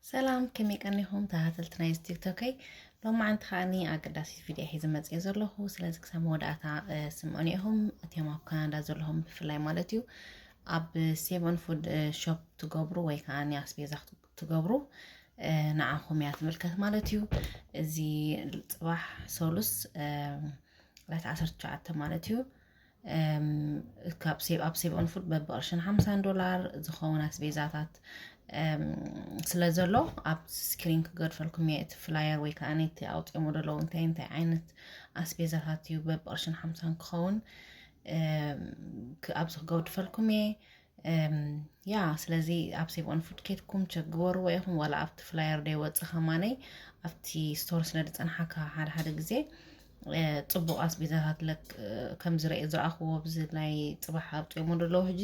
ሰላም፣ ከመይ ቀኒኹም ተኸታተልቲ ናይ ቲክቶከይ? ሎማዓንቲ ከዓኒ ኣገዳሲት ቪድዮ ሒዘ መፅየ ዘለኹ። ስለዚ ክሳብ መወዳእታ ስምዑኒ ኢኹም፣ እቲኦም ኣብ ካናዳ ዘለኹም ብፍላይ ማለት እዩ። ኣብ ሴቨን ፉድ ሾፕ ትገብሩ ወይ ከዓ ኣስቤዛ ትገብሩ ንዓኹም እያ ትምልከት ማለት እዩ። እዚ ፅባሕ ሰሉስ ዕለት ዓሰርተ ትሽዓተ ማለት እዩ። ካብ ኣብ ሴቭ ኦን ፉድ በብቕርሽን ሓምሳን ዶላር ዝኸውን ኣስቤዛታት ስለ ዘሎ ኣብ ስክሪን ክገድፈልኩም እየ። እቲ ፍላየር ወይ ከዓ እቲ ኣውፅኦሞ ዘለዉ እንታይ እንታይ ዓይነት ኣስቤዛታት እዩ በብቕርሽን ሓምሳን ክኸውን ኣብዚ ክገድፈልኩም እየ። ያ ስለዚ ኣብ ሴቭ ኦን ፉድ ኬድኩም ቸክ ግበርዎ ኢኹም። ዋላ ኣብቲ ፍላየር ደይ ወፅእ ከማነይ ኣብቲ ስቶር ስለ ዝፀንሓካ ሓደ ሓደ ግዜ ፅቡቕ ኣስቤዛታት ለክ ከም ዝረአ ዝረኣኽዎ ኣብዚ ናይ ፅባሕ ኣብፅኦሞ ዘለዉ ሕጂ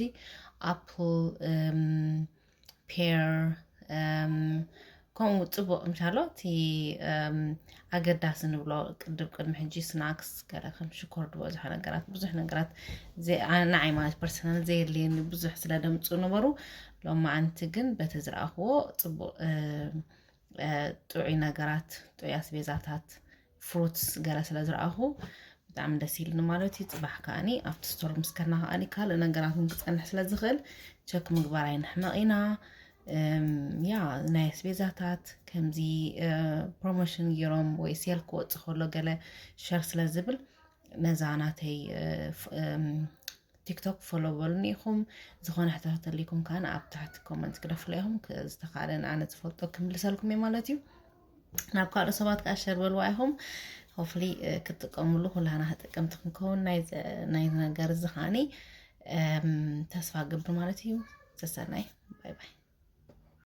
ኣፕል፣ ፔር፣ ከምኡ ፅቡቕ ምሻሎ እቲ ኣገዳሲ ንብሎ ቅድብ ቅድሚ ሕጂ ስናክስ ገለ ከም ሽኮር ዝበዝሖ ነገራት ብዙሕ ነገራት ንዓይ ማለት ፐርሰናል ዘየድልየኒ ብዙሕ ስለ ደምፁ ነበሩ። ሎማዓንቲ ግን በቲ ዝረኣኽዎ ፅቡቕ ጥዑይ ነገራት ጥዑይ ኣስቤዛታት ፍሩትስ ገለ ስለ ዝረኣኹ ብጣዕሚ ደስ ኢልኒ ማለት እዩ። ፅባሕ ከዓኒ ኣብቲ ስቶር ምስ ከድና ከዓኒ ካልእ ነገራት እውን ክፀንሕ ስለ ዝኽእል ቸክ ምግባር ኣይንሕመቕ ኢና። ያ ናይ ኣስቤዛታት ከምዚ ፕሮሞሽን ገይሮም ወይ ሴል ክወፅእ ከሎ ገለ ሸር ስለ ዝብል ነዛ ናተይ ቲክቶክ ፎሎ በሉኒ ኢኹም። ዝኾነ ሕቶ ተተሊኩም ከዓኒ ኣብ ታሕቲ ኮመንት ክደፍሎ ኢኹም። ዝተኻእለ ንኣነ ዝፈልጦ ክምልሰልኩም እየ ማለት እዩ። ናብ ካልኦት ሰባት ከዓ ሸር በልዋ ኢኹም። ሆፍሊ ክትጥቀምሉ ኩላና ተጠቀምቲ ክንከውን ናይ ነገር እዚ ከዓኒ ተስፋ ገብር ማለት እዩ። ሰሰናይ ባይ ባይ።